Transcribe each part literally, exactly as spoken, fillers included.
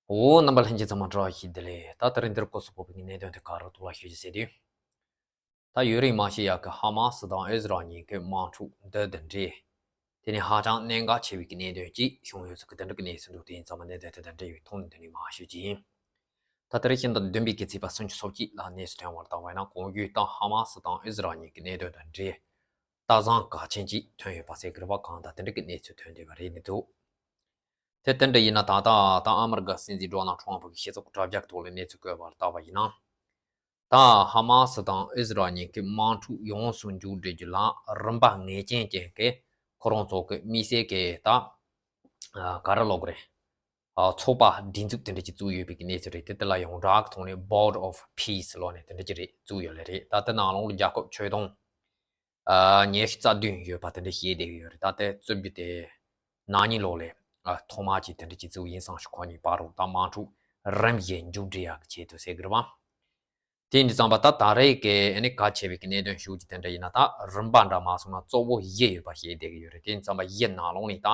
འོ། རྣམ་པ་ལྷན་རྒྱས་ཚང་མ་བཀྲ་ཤིས་བདེ་ལེགས། ད་དེ་རིང་འདིར་སྐོར་སུ་བབས་པའི་གནད་དོན་དེ་ག་རུ་ཐུག་ལ་ཞུ་རྒྱུ་ཟེར་དུས། ད་ཡུན་རིང་མ་ཞིག་ཡག་གི་ཧ་མ་སི་དང་ཨི་ཟི་རལ་གཉིས་ཀྱི་དམག་འཁྲུག་འདི་དང་འབྲེལ། དེ་ནི་ཧ་ཅང་གནད་འགག་ཆེ་བའི་གནད་དོན་ཅིག་བྱུང་ཡོད་ཚུལ་གྱི་དེ་འདྲ་གི་གནས་ཚུལ་འདུག་དེ་ཡིན་ཙང་མ་གནད་དོན་དེ་དང་འབྲེལ་བའི་ཐོག་ནས་འདི་ནས་མར་ཞུ་རྒྱུ་ཡིན། ད་དེ་རིང་ཕྱི་ཟླ་བདུན་པའི་གི་ཚེས་པ་སུམ་ཅུ་སོ་གཅིག་ལ་གནས་ཚུལ་ཐོན་བར་བལྟ་བ་ཡིན་ན། གོང་བརྗོད་ལྟར་ཧ་མ་སི་དང་ཨི་ཟི་རལ་གཉིས་ཀྱི་གནད་དོན་དང་འབྲེལ། སྟག་ཚང་གལ་ཆེན་ཅིག་ཐོན་ཡོད་པ་ཟེར་གི་རེད་པ། གང་ལྟར་དེ་འདྲ་གི་གནས་ཚུལ་ཐོན་བསྡད་པ་རེད་མི་འདུག་དེ་དེ་འདྲ་ཡིན་ན། ད་ལྟ་ད་ཨ་མི་རི་ཀ་སྲིད་འཛིན་ཌོ་ནལ་ཊམ་ཕི་གི་སྤྱི་ཚོགས་དྲ་རྒྱ་ཐོག་ལ་གནས་ཚུལ་བཀོད་པར་བལྟ་བ་ཡིན་ན། ད་ཧ་མ་སི་དང་ཨི་ཟི་རལ་གཉིས་ཀྱི་དམག་འཁྲུག་ཡོངས་སུ་མཇུག་སྒྲིལ་རྒྱུ་ལ་རིམ་པ་ངེས་ཅན་ཅན་གྱི་ཁོ་རང་ཚོ་གི་དམིགས་བསལ་གྱི་ད་ག་རེ་ལབ་དགོས་རེད། ཚོགས་པ་སྒྲིག་འཛུགས་དེ་འདྲ་ཅིག་བཙུགས་ཡོད་པའི་གནས་ཚུལ་རེད། དེ་དེ་ལ་ཡོངས་གྲགས་ཐོག་ནས་Board of Peace ལབ་ནས་དེ་འདྲ་ཅིག་རེད། བཙུགས་ཡོད་ལེ་རེད། ད་དེ་ནང་ལོགས་ལ་རྒྱལ་ཁབ་ཆོས་དོན་ཉི་ཤུ་རྩ་བདུན་ཡོད་པ་དེ་འདྲ་བཤད་བསྡད་ཡོད་རེད། ད་དེ་བཙུགས་རྒྱུ་དེ་ན་ནིང་ལོ་ལ་ཐོག་མ་ཅིག་དེ་འདྲ་ཅིག་བཙུགས་ཡིན་བསམ་ཞིག་ཁོ་གཉིས་བར་རུ་ད་དམག་འཁྲུག་རིམ་བཞིན་མཇུག་སྒྲིལ་ཡག་གི་ཆེད་དུ་ཟེར་གི་རེད་པ། དེ་ཡིན་དུས་ཙམ་པ་ད་ད་རེས་ཀྱི་ཨ་ནི་གལ་ཆེ་བའི་གནད་དོན་ཞུ་རྒྱུ་དེ་འདྲ་ཡིན་ན། ད་རིམ་པ་འདྲ་མ་སོང་ན་གཙོ་བོ་བཞི་ཡོད་པ་བཤད་བསྡད་ཀྱི་ཡོད་རེད། དེ་ཡིན་ཙམ་པ་བཞི་ནང་ལོགས་ནས་ད་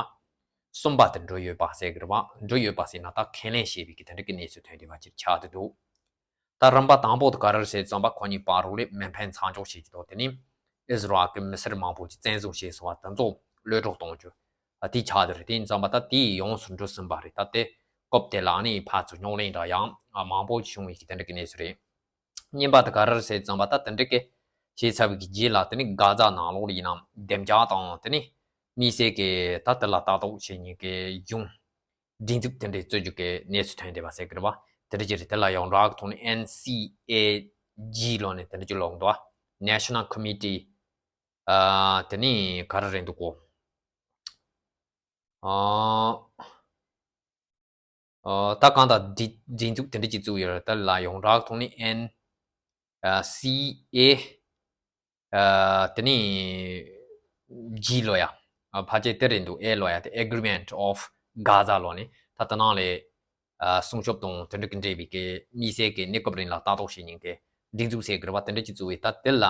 གསུམ་པ་དེ་འགྲོ་ཡོད་པ་ཟེར་གི་རེད་པ། འགྲོ་ཡོད་པ་ཟེར་ན་ད་ཁས་ལེན་བྱས་པའི་གི་དེ་འདྲ་གི་གནས་ཚུལ་ཐོན་བསྡད་པ་ཅིག་ཆགས་བསྡད་འདུག་ད་རིམ་པ་དང་པོ་དེ་ག་རེ་རེད་ཟེར་དུས་ཙམ་པ་ཁོ་གཉིས་བར་རུ་ལ་མེ་འཕེན་མཚམས་འཇོག་བྱེད་ཀྱི་འདུག་དེ་ནི་ཨི་ཟི་རལ་གྱི་མི་སེར་མང་པོ་ཅིག་བཙན་བཟུང་བྱས་སོང་བ་དེ་ཚོ་གློད་གྲོལ་གཏོང་རྒྱུ་ཨ་དེ་ཆགས་བསྡད་རེད། དེ་ཡིན་ཙམ་པ་ད་དེ་ཡོངས་སུ་འགྲོ་ཟིན་པ་རེད། ད་དེ་སྐབས་དེ་ལ་ནི་ཕར་ཚུར་རྙོག་གླེང་འདྲ་ཡང་མང་པོ་བྱུང་བའི་གི་དེ་འདྲ་གི་གནས་ཚུལ་རེད། གཉིས་པ་དེ་ག་རེ་རེད་ཟེར་དུས་ཙམ་པ་ད་དེ་འདྲ་གི་བྱས་ཚར་བའི་གི་རྗེས་ལ་དེ་ནི་གྷ་ཛ་ནང་ལོགས་ལ་ཡིན་ནམ་བདེ་འཇགས་དང་དེ་ནི་དམིགས་བསལ་གྱི་ད་དེ་ལ་ལྟ་རྟོག་བྱེད་མཁན་གྱི་གཞུང་སྒྲིག་འཛུགས་དེ་འདྲའི་བཙུགས་རྒྱུ་གི་གནས་ཚུལ་ཐོན་བསྡད་པ་ཟེར་གི་རེད་པ། དེ་འདྲ་ཅིག་རེད། དེ་ལ་ཡོངས་གྲགས་ཐོག་ནས་ཨེན་སི་ཨེ་ཇི་ལབ་ནས་དེ་འདྲ་ཅིག་ལབ་འདུག་པ། National Committee ཨ་དེ་ནི་ག་རེ་རེད་འདུག་གོ་ཨ་ཨ་ད་གང་ལྟར་སྒྲིག་སྒྲིག་འཛུགས་དེ་འདྲ་ཅིག་བཙུགས་ཡོད་རེད། དེ་ལ་ཡོངས་གྲགས་ཐོག་ནས་ཨེན་སི་ཨེ་ཨ་དེ་ནི་ཇི་ལབ་ཡ། ཨ་ཕལ་ཆེར་དེ་རེད་འདུག་ཨེ་ལབ་ཡ་དེ་Agreement of Gaza ལབ་ནས་ད་དེ་ནང་ལ་ཨ་སྲུང་སྐྱོབ་དང་དེ་འདྲ་གི་འབྲེལ་བའི་གི་དམིགས་བསལ་གྱི་གནས་སྐབས་རིང་ལ་ལྟ་རྟོག་བྱེད་མཁན་གྱི་སྒྲིག་འཛུགས་ཟེར་གི་རེད་པ། དེ་འདྲ་ཅིག་བཙུགས་པའི་ད་དེ་ལ་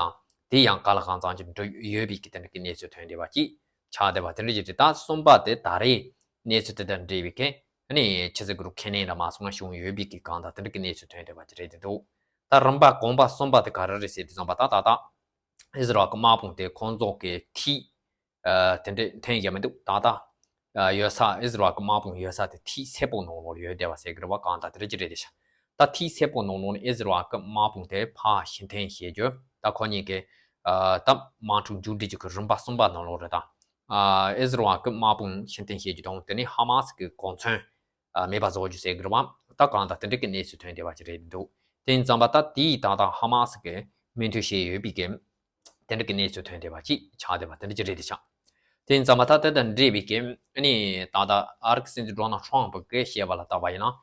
དེ་ཡང་གང་ལ་གང་འཚམ་ཅིག་འགྲོ་ཡོད་པའི་གི་དེ་འདྲ་གི་གནས་ཚུལ་ཐོན་བསྡད་པ་ཅིག་ཆགས་བསྡད་པ་དེ་འདྲ་ཅིག་རེད། ད་གསུམ་པ་དེ་ད་རེས་གནས་ཚུལ་དེ་དང་འབྲེལ་བའི་གི་ཨ་ནི་ཆི་ཟེར་གི་རུ་ཁས་ལེན་འདྲ་མ་སོང་ན་བྱུང་ཡོད་པའི་གི་གང་ལྟར་དེ་འདྲ་གི་གནས་ཚུལ་ཐོན་བསྡད་པ་ཅིག་རེད་འདུག་ད་རིམ་པ་གོང་པ་གསུམ་པ་དེ་ག་རེ་རེད་ཟེར་དུས་ཙམ་པ་ད་ད་ད་ཨི་ཟི་རལ་གྱི་དམག་དཔུང་དེ་ཁོང་ཚོ་གི་ཐིག་ཨ་དེ་འདྲས་འཐེན་ཡོད་མི་འདུག་ད་ལྟ་ཨ་ཡོད་ས་ཨི་ཟི་རལ་གྱི་དམག་དཔུང་ཡོད་ས་དེ་ཐིག་སེར་པོ་ནང་ལོགས་ཡོད་བསྡད་པ་ཟེར་གི་རེད་པ། གང་ལྟར་དེ་འདྲ་ཅིག་རེད་བསྡད་ཤག་ད་ཐིག་སེར་པོ་ནང་ལོགས་ནས་ཨི་ཟི་རལ་གྱི་དམག་དཔུང་དེ་ཕར་ཕྱིར་འཐེན་བྱེད་རྒྱུ། ད་ཁོ་གཉིས་ཀྱི་ཨ་ད་དམག་འཁྲུག་མཇུག་སྒྲིལ་རྒྱུ་གི་རིམ་པ་གསུམ་པ་ནང་ལོགས་རེད། ད་ཨ་ཨི་ཟི་རལ་གྱི་དམག་དཔུང་ཕྱིར་འཐེན་བྱེད་རྒྱུ་དང་དེ་ནས་ཧ་མ་སི་གི་གོ་མཚོན་ཨ་མེད་པ་བཟོ་རྒྱུ་ཟེར་གི་རེད་པ། ད་གང་ལྟར་དེ་འདྲ་གི་གནས་ཚུལ་ཐོན་བསྡད་པ་ཅིག་རེད་འདུག་དེ་ཡིན་ཙམ་པ་ད་དེའི་ད་ལྟ་ཧ་མ་སི་གི་མོས་མཐུན་བྱས་ཡོད་པའི་གི་དེ་འདྲ་གི་གནས་ཚུལ་ཐོན་བསྡད་པ་ཅིག་ཆགས་བསྡད་པ་དེ་འདྲ་ཅིག་རེད་དེ་ཆགས། དེ་ཡིན་ཙམ་པ་ད་དེ་དང་འབྲེལ་བའི་གི་ཨ་ནི་ད་ལྟ་ཨ་རི་གི་སྲིད་འཛིན་ཌོ་ནལ་ཊམ་ཕི་གིས་བཤད་པ་ལ་བལྟས་པ་ཡིན་ན།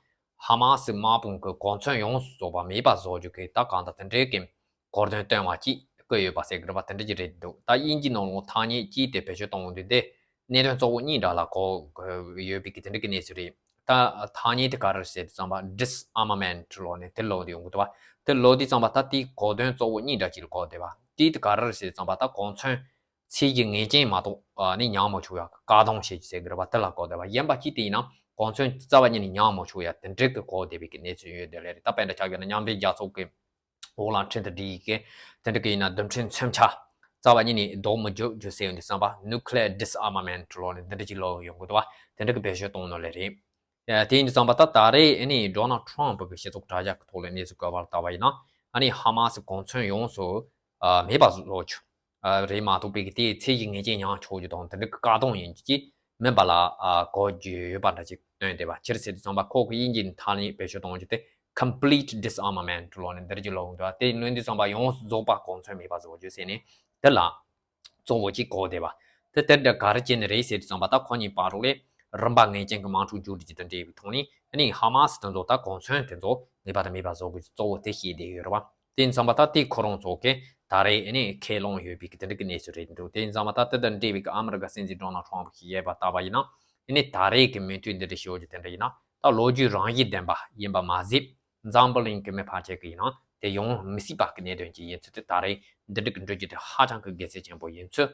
ཧ་མ་སི་དམག་དཔུང་གི་གོ་མཚོན་ཡོངས་སུ་རྫོགས་པ་མེད་པ་བཟོ་རྒྱུ་གི་ད་གང་ལྟར་དེ་འདྲའི་གི་གོ་དོན་བཏོན་པ་ཅིག་བཀོད་ཡོད་པ་ཟེར་གི་རེད་པ། དེ་འདྲ་ཅིག་རེད་འདུག་ད་དབྱིན་ཇི་ནང་ལོགས་ཐ་སྙད་གཅིག་དེ་བེད་སྤྱོད་གཏོང་དུས་དེ་གནད་དོན་གཙོ་བོ་གཉིས་འདྲ་ལ་གོ་ཡོད་པའི་གི་དེ་འདྲ་གི་གནས་ཚུལ་རེད། ད་ཐ་སྙད་དེ་ག་རེ་རེད་ཟེར་དུས་ཙམ་པ་disarmament ལབ་ནས་དེ་ལབ་དེ་ཡོང་གི་འདུག་པ། དེ་ལབ་དུས་ཙམ་པ་ད་དེའི་གོ་དོན་གཙོ་བོ་གཉིས་འདྲ་ཅིག་ལ་གོ་བསྡད་པ། གཅིག་དེ་ག་རེ་རེད་ཟེར་དུས་ཙམ་པ་ད་གོ་མཚོན་ཚད་གཞི་ངེས་ཅན་མ་གཏོགས་ཨ་ནི་ཉར་མ་ཆོག་ཡ་བཀག་སྡོམ་བྱེད་རྒྱུ་ཟེར་གི་རེད་པ། དེ་ལ་གོ་བསྡད་པ། གཞན་པ་གཅིག་དེ་ཡིན་ན་གོ་མཚོན་རྩ་བ་ཉིད་ནས་ཉར་མ་ཆོག་ཡ་དེ་འདྲའི་གི་གོ་བསྡད་པའི་གི་གནས་ཚུལ་ཡོད་བསྡད་ལེ་རེད། ད་དཔེར་ན་ཆ་བཞག་ན་མཉམ་འབྲེལ་རྒྱལ་ཚོགས་ཀྱི་འོག་ལ་ཁྲིམས་དང་སྒྲིག་གི་དེ་འདྲ་གི་ཡིན་ན་རྡུལ་ཕྲན་མཚོན་ཆ་རྩ་བ་ཉིད་ནས་ལྡོག་མི་འཇུག་རྒྱུ་ཟེར་ཡོང་དུས་ཙམ་པ་nuclear disarmament ལབ་ནས་འདི་འདྲ་ཅིག་ལབ་ཡོང་གི་འདུག་པ། དེ་འདྲ་གི་བེད་སྤྱོད་གཏོང་ནོ་ལེ་རེད། ཨ་དེ་ཡིན་དུས་ཙམ་པ་ད་ད་རེས་ཨ་ནི་ཌོ་ནལ་ཊམ་ཕི་གི་སྤྱི་ཚོགས་དྲ་རྒྱ་གི་ཐོག་ལ་གནས་ཚུལ་བཀོད་པར་བལྟས་པ་ཡིན་ན། ཨ་ནི་ཧ་མ་སི་གོ་མཚོན་ཡོངས་སུ་ཨ་མེད་པ་བཟོ་རྒྱུ་ཨ་རེད་མ་གཏོགས་པའི་གི་དེའི་ཚད་གཞི་ངེས་ཅན་ཉར་ཆོག་རྒྱུ་དང་དེ་འདྲའི་གི་བཀག་སྡོམ་ཡིན་རྒྱུ་ཅིག་མིན་པ་ལ་ཨ་གོ་རྒྱུ་ཡོད་པ་འདྲ་ཅིག་སྟོན་བསྡད་པ། སྤྱིར་ཟེར་དུས་ཙམ་པ་ཁོ་གི་དབྱིན་ཇིའི་ཐ་སྙད་བེད་སྤྱོད་གཏོང་རྒྱུ་དེ་complete disarmament ལབ་ནས་འདིར་གྱི་ལོག་འདུག་དེ་ལོན་དུས་ཙམ་པ་ཡོངས་སུ་རྫོགས་པ་གོ་མཚོན་མེད་པ་བཟོ་རྒྱུ་ཟེར་ནས་དེ་ལ་གཙོ་བོ་གཅིག་གོ་བསྡད་པ། དེ་དེར་འདྲ་ག་རེ་བྱས་ནས་རེད་ཟེར་དུས་ཙམ་པ་ད་ཁོ་གཉིས་བར་ལ་རིམ་པ་ངེས་ཅན་གྱི་དམག་འཁྲུག་མཇུག་སྒྲིལ་རྒྱུ་དང་འབྲེལ་བའི་ཐོག་ནས་ཨ་ནི་ཧ་མ་སི་དེ་ཚོ་ད་གོ་མཚོན་དེ་ཚོ་ངེས་པར་དུ་མེད་པ་བཟོ་དགོས་རྒྱུ་གཙོ་བོ་དེ་བཤད་བསྡད་ཡོད་རེད་པ། དེ་ཡིན་ཙམ་པ་ད་དེ་ཁོ་རང་ཚོ་གིས་ད་རེས་ཨ་ནི་ཁས་ལོངས་ཡོད་པའི་གི་དེ་འདྲ་གི་གནས་ཚུལ་རེད་འདུག་དེ་ཡིན་ཙམ་པ་ད་དེ་དང་འབྲེལ་བའི་གི་ཨ་མི་རི་ཀ་སྲིད་འཛིན་ཌོ་ནལ་ཊམ་ཕི་གིས་བཤད་པ་ལྟ་བ་ཡིན་ན། ཨ་ནི་ད་རེས་ཀྱི་མོས་མཐུན་འདི་འདྲ་ཞུ་རྒྱུ་དེ་འདྲ་ཡིན་ན་ད་ལོ་རྒྱུས་རང་བཞིན་ལྡན་པ་ཡིན་པ་མ་ཟད། འཛམ་བུ་གླིང་གི་མི་ཕལ་ཆེར་གྱི་ཡིན་ན་དེ་ཡོང་མི་སྲིད་པ་གི་གནད་དོན་ཅིག་ཡིན་ཚུལ་དེ་ད་རེས་འདི་འདྲ་གི་འགྲོ་རྒྱུ་དེ་ཧ་ཅང་གི་དགེ་མཚན་ཆེན་པོ་ཡིན་ཚུལ།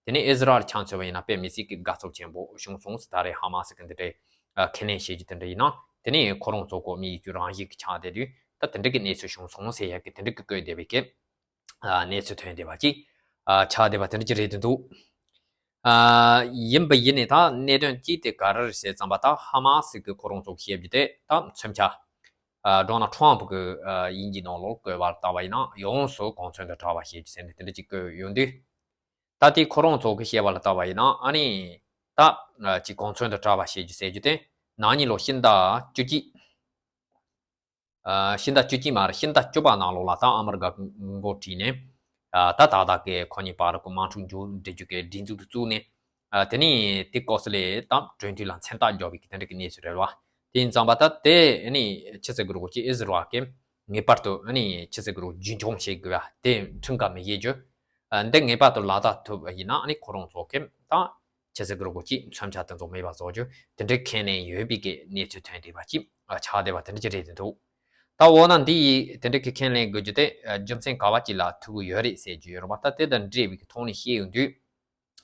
དེ་ནས་ཨི་ཟི་རལ་ཆ་མཚོན་པ་ཡིན་ན་དཔེ་མི་སྲིད་ཀྱི་དགའ་ཚོར་ཆེན་པོ་བྱུང་སོང་ཟེར། ད་རེས་ཧ་མ་སི་གི་འདི་འདྲའི་ཨ་ཁས་ལེན་བྱེད་རྒྱུ་དེ་འདྲ་ཡིན་ན་ དེ་ནས་ཁོ་རང་ཚོ་ཁོ་མི་ཡི་རྒྱུ་རང་བཞིན་གྱི་ཆགས་བསྡད་དུས་ད་དེ་འདྲ་གི་གནས་ཚུལ་བྱུང་སོང་ཟེར་ཡག་གི་དེ་འདྲ་གི་བཀོད་བསྡད་པའི་གི་གནས་ཚུལ་ཐོན་བསྡད་པ་ཅིག་ཆགས་བསྡད་པ་དེ་འདྲ་ཅིག་རེད་འདུག་ཡིན་པ་ཡིན་ནས་ད་གནད་དོན་གཅིག་དེ་ག་རེ་རེད་ཟེར་ཙམ་པ་ད་ཧ་མ་སི་གི་ཁོ་རང་ཚོ་བཤད་རྒྱུ་དེ་ད་མཚོན་ཆ་ཌོ་ནལ་ཊམ་གི་དབྱིན་ཇིའི་ནང་ལོགས་བཀོད་པར་བལྟ་བ་ཡིན་ན་ཡོངས་སུ་གོ་མཚོན་དུ་གྲགས་པ་བཤད་རྒྱུ་ཟེར་ནས་དེ་འདྲ་ཅིག་བཀོད་ཡོང་དུས། ད་ལྟའི་ཁོ་རང་ཚོ་གི་བཤད་པ་ལ་བལྟ་བ་ཡིན་ན་ཨ་ནི་ད་ཅིག་གོ་མཚོན་དུ་གྲགས་པ་བཤད་རྒྱུ་ཟེར་རྒྱུ་དེ་ན་ནིང་ལོ་ཕྱི་ཟླ་བཅུ་གཅིག་ཕྱི་ཟླ་བཅུ་གཅིག་མ་རེད། ཕྱི་ཟླ་བཅུ་པ་ནང་ལོགས་ལ་ད་ཨ་མི་རི་ཀ་འགོ་ཁྲིད་ནས་ད་ད་ལྟ་གི་ཁོ་གཉིས་བར་གི་དམག་འཁྲུག་མཇུག་སྒྲིལ་རྒྱུ་གི་སྒྲིག་འཛུགས་དེ་བཙུགས་ནས་དེ་ནས་དེ་སྐབས་སུ་ལས་ད་གྲོས་མཐུན་ལ་མཚན་རྟགས་འཇོག་པའི་གི་དེ་འདྲ་གི་གནས་ཚུལ་རེད་བ། དེ་ཡིན་ཙང་པ་ད་དེ་ནི་ཕྱི་ཚེས་གི་རོགས་ཀྱི་ཨི་ཟི་རལ་གི་ངེས་པར་དུ་ནི་ཕྱི་ཚེས་གི་རོགས་རྒྱུན་འཁྱོངས་བྱེད་དགོས་པ་དེ་ཁྲིམས་ཁ་མི་བཞེས་རྒྱུ། འདི་ངེས་པར་དུ་ལག་བསྟར་ཐུབ་པ་ཡིན་ན་ནི་ཁོ་རང་ཚོ་གི་ད་ཕྱི་ཚེས་གི་རོགས་ཀྱི་མཚོན་ཆ་དེ་ཚོ་མེད་པ་བཟོ་རྒྱུ་དེ་འདྲའི་ཁས་ལེན་ཡོད་པའི་གི་གནས་ཚུལ་ཐོན་བསྡད་པ་ཅིག་ཆགས་བསྡད་པ་དེ་འདྲ་ཅིག་རེད་འདུག་ད་འོ་ན་འདི་ཡིས་དེ་འདྲ་གི་ཁས་ལེན་དགོས་རྒྱུ་དེ་རྒྱུ་མཚན་ག་བ་ཅིག་ལ་ཐུག་གི་ཡོད་རེད་ཟེར་རྒྱུ་ཡོད་རེད་པ། ད་དེ་དང་འབྲེལ་བའི་གི་ཐོག་ནས་བཤད་ཡོང་དུས།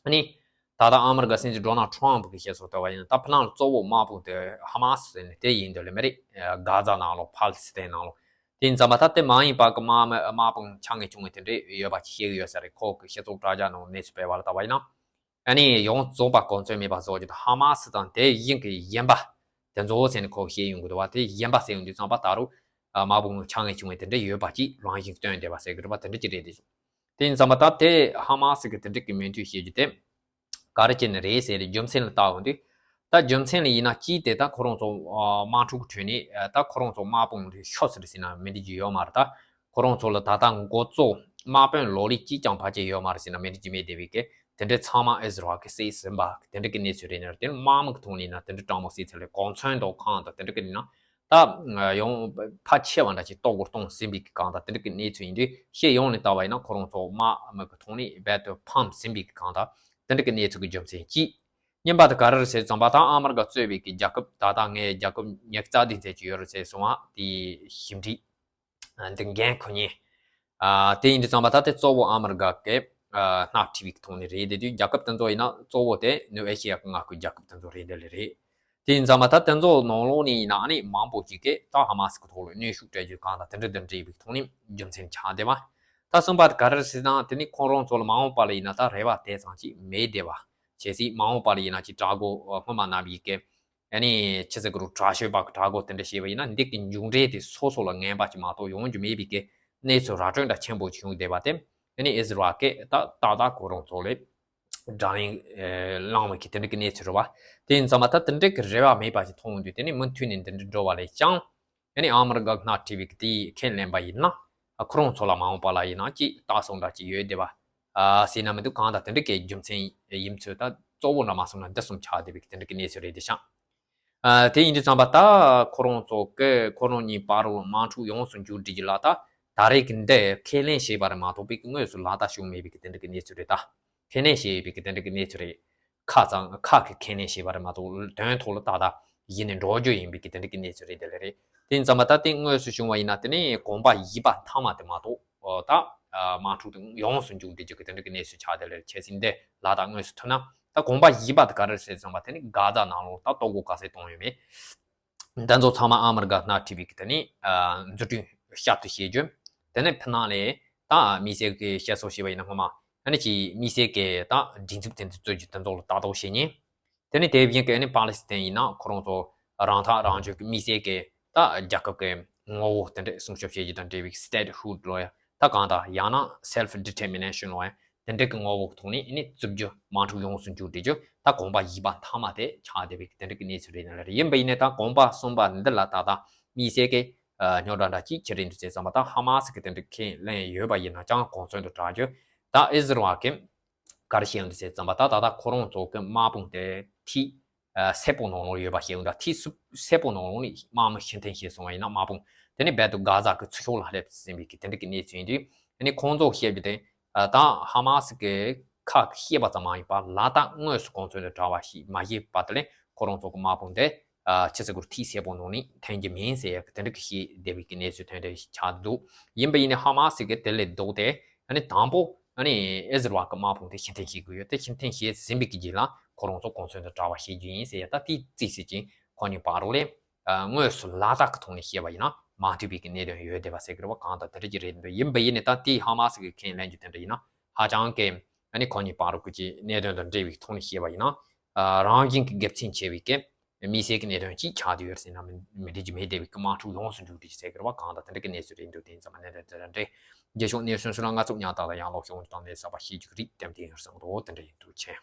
ཨ་ནི། ད་ལྟ་ཨ་མི་རི་ཀ་སྲིད་འཛིན་ཌོ་ནལ་ཊམ་གྱིས་བཤད་སྲོལ་ལྟ་བ་ཡིན་ན་ད་ཕ་ནང་གཙོ་བོ་དམག་དཔུང་དེ་ཧ་མ་སི་ཟེར་ནས་དེ་ཡིན་འདོད་ལེ་མ་རེད། གྷ་ཛ་ནང་ལོགས་ཕཱ་ལི་སི་ཐན་ནང་ལོགས། དེ་ཡིན་ཙང་མ་ད་དེ་མ་ཡིན་པ་གི་དམག་དམག་དཔུང་ཆ་ངེས་ཆུང་ངེས་དེ་འདྲས་ཡོད་པ་ཅིག་བཤད་གི་ཡོད་ས་རེད། ཁོ་གི་སྤྱི་ཚོགས་དྲ་རྒྱ་ནང་གནས་ཚུལ་སྤེལ་བ་ལ་ལྟ་བ་ཡིན་ན། ཨ་ནི་ཡོངས་རྫོགས་པ་གོ་མཚོན་མེད་པ་བཟོ་རྒྱུ་དང་ཧ་མ་སི་དང་དེ་ཡིན་གི་ཡིན་པ་དེ་ཚོ་ཟེར་ནས་ཁོ་བཤད་ཡོང་གི་འདུག་བ། དེ་ཡིན་པ་ཟེར་ཡོང་དུས་ཙང་པ་ད་རུང་དམག་དཔུང་ཆ་ངེས་ཆུང་ངེས་དེ་འདྲས་ཡོད་པ་ཅིག་རང་བཞིན་སྟོན་བསྡད་པ་ཟེར་གི་འདུག་བ། དེ་འདྲས་ཅིག་རེད་དེ། དེ་ཡིན་ཙང་མ་ད་དེ་ཧ་མ་སི་གི་དེ་འདྲ་གི་མོས་མཐུན་བྱེད་རྒྱུ་དེ་ག་རེ་བྱས་ནས་རེད་ཟེར་ཏེ་རྒྱུ་མཚན་ལ་བལྟ་འོང་དུས། ད་རྒྱུ་མཚན་ལ་ཡིན་ན་གཅིག་དེ་ད་ཁོ་རང་ཚོ་དམག་འཁྲུག་གི་ཁྲོད་ནས་ད་ཁོ་རང་ཚོ་དམག་དཔུང་དེ་ཤོར་ཟེར་ཟེར་ན་མི་འགྲིག་རྒྱུ་ཡོད་མ་རེད། ད་ཁོ་རང་ཚོ་ལ་ད་ལྟ་འགོ་གཙོ་དམག་དཔོན་ལོ་ལེགས་གཅིག་ཀྱང་ཕལ་ཆེར་ཡོད་མ་རེད་ཟེར་ན་མི་འགྲིག་རྒྱུ་མེད་བསྡད་པའི་གི་དེ་འདྲའི་ཚང་མ་ཨི་ཟི་རལ་གི་བསད་ཟིན་པ་དེ་འདྲ་གི་གནས་ཚུལ་རེད་ནས་དེ་ནི་དམག་མི་གི་ཐོག་ནས་ཡིན་ན་དེ་འདྲའི་དྲང་མོ་བསད་ཚར་ལས་གོ་མཚོན་དང་ཁང་དང་དེ་འདྲ་གི་ནས་ན། ད་ཡང་ཕལ་ཆེ་བ་འདྲ་ཞིག་ལྟོ་གོས་གཏོང་ཟིན་པའི་གི་གང་ལྟར་དེ་འདྲ་གི་གནས་ཚུལ་ཡིན་དུས་ཤེས་ཡོང་ནས་ལྟ་བ་ཡིན་ན་ཁོ་རང་ཚོ་དམག་མི་གི་ཐོག་ནས་རྦད་དེ་ཕམ་ཟིན་པའི་གི་གང་ལྟར་དེ་འདྲ་གི་གནས་ཚུལ་གི་རྒྱུ་མཚན་གཅིག་གཉིས་པ་དེ་ག་རེ་རེད་ཟེར་ཙམ་པ་ད་ཨ་མི་རི་ཀ་གཙོས་པའི་གི་རྒྱལ་ཁབ་ད་ལྟ་ངའི་རྒྱལ་ཁབ་ཉི་ཤུ་རྩ་བདུན་ཙམ་ཅིག་ཡོད་རེད་ཟེར་སོང་བ་དེའི་ཞིབ་འབྲི་འདི་འགན་ཁུར་མཁན། དེ་ཡིན་དུས་ཙམ་པ་ད་དེ་གཙོ་བོ་ཨ་མི་རི་ཀ་གི་སྣེ་ཁྲིད་པའི་ཐོག་ནས་རེད། དེ་དུས་རྒྱལ་ཁབ་དེ་ཚོ་ཡིན་ན་གཙོ་བོ་དེ་ནུབ་ཨེ་ཤི་ཡ་གི་མངའ་ཁུལ་རྒྱལ་ཁབ་དེ་ཚོ་རེད་འདི་ལས་རེད། དེ་ཡིན་ཙང་མ་ད་དེ་ཚོ་ནང་ལོགས་ནས་ཡིན་ན་ཨ་ནི་མང་པོ་ཞིག་གིས་ད་ཧ་མ་སི་གི་ཐོག་ལ་གནོན་ཤུགས་སྤྲད་རྒྱུ་གང་དང་དེ་འདྲ་དེ་འདྲ་ཡིན་པའི་ཐོག་ནས་རྒྱུ་མཚན་ཆགས་བསྡད་པ། ད་གསུམ་པ་དེ་ག་རེ་རེད་ཟེར་ན་དེ་ནི་ཁོང་རང་ཚོ་ལ་མ་འོངས་པ་ལ་ཡིན་ན་ད་རེ་བ་དེ་ཙམ་ཅིག་མེད་བསྡད་པ། གལ་སྲིད་མ་འོངས་པ་ལ་ཡིན་ན་ཅིག་དྲག་པོ་སྔོན་མ་ནང་བཞིན་གི་ཨ་ནི་ཕྱི་ཚེས་གི་རུ་དྲག་ཤོས་པ་གི་དྲག་པོ་དེ་འདྲ་བྱས་པ་ཡིན་ན་འདི་གི་མཇུག་འབྲས་དེ་སོ་སོ་ལ་ངན་པ་ཅིག་མ་གཏོགས་ཡོང་རྒྱུ་མེད་པའི་གི་གནས་ཚུལ་ར་སྤྲོད་འདྲ་ཆེན་པོ་ཅིག་བྱུང་བསྡད་པ་དེ་ཨ་ནི་ཨི་ཟི་རལ་གི་ད་ཏག་ཏག་ཁོ་རང་ཚོ་ལས་དགྲ་ཡིན་བླངས་པའི་གི་དེ་འདྲ་གི་གནས་ཚུལ་རེད་བ། དེ་ཡིན་ཙང་མ་ད་དེ་འདྲ་གི་རེ་བ་མེད་པ་ཅིག་མཐོང་ཡོང་དུས་དེ་ནི་མུ་མཐུད་ནས་འདི་འདྲ་འགྲོ་བ་ལས་ཀྱང་ཨ་ནི་ཨ་མི་རི་ཀ་སྣེ་ཁྲིད་པའི་གི་དེ་ཁས་ལེན་པ་ཡིན་ན་ཁོ་རང་ཚོ་ལ་མ་འོངས་པ་ལ་ཡིན་ན་ཅིག་ལྟ་སོང་འདྲ་ཅིག་ཡོད་བསྡད་པ། ཨ་ཟེར་ན་མི་འདུག་གང་ལྟར་དེ་འདྲ་གི་རྒྱུ་མཚན་ཡིན་ཚུལ་ད་གཙོ་བོ་འདྲ་མ་སོང་ན་འདི་གསུམ་ཆགས་བསྡད་པའི་གི་དེ་འདྲ་གི་གནས་ཚུལ་རེད་དེ་ཤག་ཨ་དེ་ཡིན་དུས་ཙམ་པ་ད་ཁོ་རང་ཚོ་གི་ཁོ་རང་གཉིས་བར་ལ་དམག་འཁྲུག་ཡོངས་སུ་མཇུག་སྒྲིལ་རྒྱུ་ལ་ད་ད་རེས་ཀྱི་འདི་ཁས་ལེན་བྱས་པ་རེད་མ་གཏོགས་པའི་དངོས་སུ་ལག་བསྟར་བྱུང་མེད་པའི་གི་དེ་འདྲ་གི་གནས་ཚུལ་རེད་ད། ཁས་ལེན་བྱས་ཡོད་པའི་གི་དེ་འདྲ་གི་གནས་ཚུལ་རེད། ཁ་ཙང་ཁ་གི་ཁས་ལེན་བྱས་པ་རེད་མ་གཏོགས་དོན་ཐོག་ལ་ཏག་ཏག་ཡིན་ནས་འགྲོ་རྒྱུ་ཡིན་པའི་གི་དེ་འདྲ་གི་གནས་ཚུལ་རེད་དེ་ལས་རེད། དེ་ཡིན་ཙམ་པ་ད་དེ་དངོས་སུ་བྱུང་བ་ཡིན་ན་དེ་ནི་གོམ་པ་བཞི་པ་མཐའ་མ་དེ་མ་གཏོགས་ད་དམག་འཁྲུག་དེ་ཡོངས་སུ་མཇུག་སྒྲིལ་རྒྱུ་གི་དེ་འདྲ་གི་གནས་ཚུལ་ཆགས་དེ་ལས་རེད། ཁྱེད་ཚོས་འདི་ལག་བསྟར་དངོས་སུ་ཐུབ་ན་ད་གོམ་པ་བཞི་པ་དེ་ག་རེ་རེད་ཟེར་ཙམ་པ་དེ་ནི་གྷ་ཛ་ནང་ལོགས་ད་ལྟོ་གོ་ག་ཚད་གཏོང་ཡོད་མེད། འདི་ཚོ་ཚང་མ་ཨ་མི་རི་ཀ་སྣེ་ཁྲིད་པའི་གི་དེ་ནི་འཛུགས་སྐྲུན་བསྐྱར་དུ་བྱེད་རྒྱུ། དེ་ནི་ཕི་ནང་ལས་ད་དམིགས་བསལ་གྱི་བཤད་སྲོལ་བྱས་པ་ཡིན་ན་སྔོན་མ་ཨ་ནི་ཅིག་དམིགས་བསལ་གྱི་ད་སྒྲིག་འཛུགས་དེ་ཚོ་བཙུགས་རྒྱུ་དེ་ཚོ་ལ་ལྟ་རྟོག་བྱེད་མཁན། དེ་ནི་དེ་བཞིན་གྱི་ཨ་ནི་པ་ལི་སི་ཐན་ཡིན་ན་ཁོ་རང་ཚོ་རང་ཐག་རང་གཅོད་ཀྱི་དམིགས་བསལ་གྱི་ད་རྒྱལ་ཁབ་ཀྱི་ངོ་བོ་དེ་འདྲ་སྲུང་སྐྱོབ་བྱེད་རྒྱུ་དང་འབྲེལ་བའི་སི་ཊེ་ཊི་ཧུཌ་ལོ་ཡ་ད་གང་ལྟར་ཡང་ན་སེལ་ཕི་ཌི་ཊར་མི་ནེ་ཤན་ལོ་ཡ། དེ་འདྲ་གི་ངོ་བོ་ཐོག་ནས་ནི་བཙུགས་རྒྱུ་དམག་འཁྲུག་ཡོངས་སུ་མཇུག་སྒྲིལ་རྒྱུ་ད་གོམ་པ་བཞི་པ་མཐའ་མ་དེ་ཆགས་བསྡད་པའི་དེ་འདྲ་གི་གནས་ཚུལ་རེད་ན་ལ་རེད། ཡིན་པ་ཡིན་ནའི་ད་གོམ་པ་གསུམ་པ་འདི་ལ་ད་ལྟ་དམིགས་བསལ་གྱི་རྙོག་དྲ་འདྲ་ཅིག་ཅི་རེད་འདུག་ཟེར་ཙམ་པ་ད་ཧ་མ་སི་གི་དེ་འདྲ་ཁས་ལེན་ཡོད་པ་ཡིན་ན་ཅང་གོ་མཚོན་དུ་གྲགས་རྒྱུ་ད་ཨི་ཟི་རལ་གི་ག་རེ་བཤད་ཡོང་འདུག་ཟེར་ཙམ་པ་ད་ད་ལྟ་ཁོ་རང་ཚོ་གི་དམག་དཔུང་དེ་ཐིག་སེར་པོ་ནང་ལོགས་ཡོད་པ་བཤད་ཡོང་འདུག་ཐིག་སེར་པོ་ནང་ལོགས་ནས་དམག་མི་ཕྱིར་འཐེན་བྱས་སོང་བ་ཡིན་ན་དམག་དཔུང་དེ་ནི་རྦད་དེ་གྷ་ཛ་གི་ཚུར་ཕྱོགས་ལ་སླེབས་ཟིན་པའི་གི་དེ་འདྲ་གི་གནས་ཚུལ་ཡིན་དུས་དེ་ནི་ཁོང་ཚོ་བཤད་རྒྱུ་དེ། ད་ཧ་མ་སི་གི་ཁ་བཤད་པ་ཙམ་མ་ཡིན་པར་ལག་བསྟར་དངོས་སུ་གོ་མཚོན་དུ་གྲགས་པ་ཞིག་མ་བྱས་པ་དེ་ལས་ཁོ་རང་ཚོ་གི་དམག་དཔུང་དེ་ཕྱི་ཚེ་གུར་ཐིག་སེར་པོ་ནང་ནས་འཐེན་རྒྱུ་མིན་ཟེར་ཡག་གི་དེ་འདྲ་གི་བཤད་བསྡད་པའི་གི་གནས་ཚུལ་ཐོན་བསྡད་ཆགས་འདུག་ཡིན་པ་ཡིན་ནའི་ཧ་མ་སི་གི་དེ་ལས་ལྡོག་སྟེ་ཨ་ནི་དང་པོ་ཨ་ནི་ཨི་ཟི་རལ་གི་དམག་དཔུང་དེ་ཕྱིར་འཐེན་བྱེད་དགོས་ཡོད་དེ་ཕྱིར་འཐེན་བྱས་ཟིན་པའི་གི་རྗེས་ལ་ཁོ་རང་ཚོ་གོ་མཚོན་དུ་གྲགས་པ་བྱེད་རྒྱུ་ཡིན་ཟེར་ཡག་ད་དེ་རྩིས་ཟིན་ཅིང་ཁོ་གཉིས་བར་རོགས་ལས། དངོས་སུ་ལག་བསྟར་གྱི་ཐོག་ནས་བཤད་པ་ཡིན་ན་མ་ཐུབ་པའི་གི་གནད་དོན་ཡོད་བསྡད་པ་ཟེར་གི་རེད་བ། གང་ལྟར་དེ་འདྲ་ཅིག་རེད་འདུག་ཡིན་པ་ཡིན་ནས་ད་དེའི་ཧ་མ་སི་གི་ཁས་ལེན་རྒྱུ་དེ་འདྲ་ཡིན་ན་ཧ་ཅང་གི་ཨ་ནི་ཁོ་གཉིས་བར་གྱི་གནད་དོན་དང་འབྲེལ་བའི་ཐོག་ནས་བཤད་པ་ཡིན་ན་རང་བཞིན་གྱི་དགེ་མཚན་ཆེ་བའི་གི་དམིགས་བསལ་གྱི་གནད་དོན་གཅིག་ཆགས་བསྡད་ཡོད་ཟེར་ན་མི་འགྲིག་རྒྱུ་མེད་བསྡད་པའི་གི་དམག་འཁྲུག་ལོངས་སུ་འགྲོ་རྒྱུ་ཟེར་གི་རེད་བ། གང་ལྟར་དེ་འདྲ་གི་གནས་ཚུལ་རེད་འདུག་དེ་ཡིན་ཙང་གནད་དོན་དེ་འདྲ་རེད། རྗེས་ཕྱོགས་གནས་ཚུལ་སོགས་ལ་ང་ཚོ་ཉག་ཐག་ལ་ཡང་ལོག་ཤོག་དང་ནས་གསར་པ་ཤེས་རྒྱུ་རིགས་དེ་འདྲ་ཡིན་བསམ་འདུག་དེ་འདྲ་ཡིན་འདུག་ཆེ།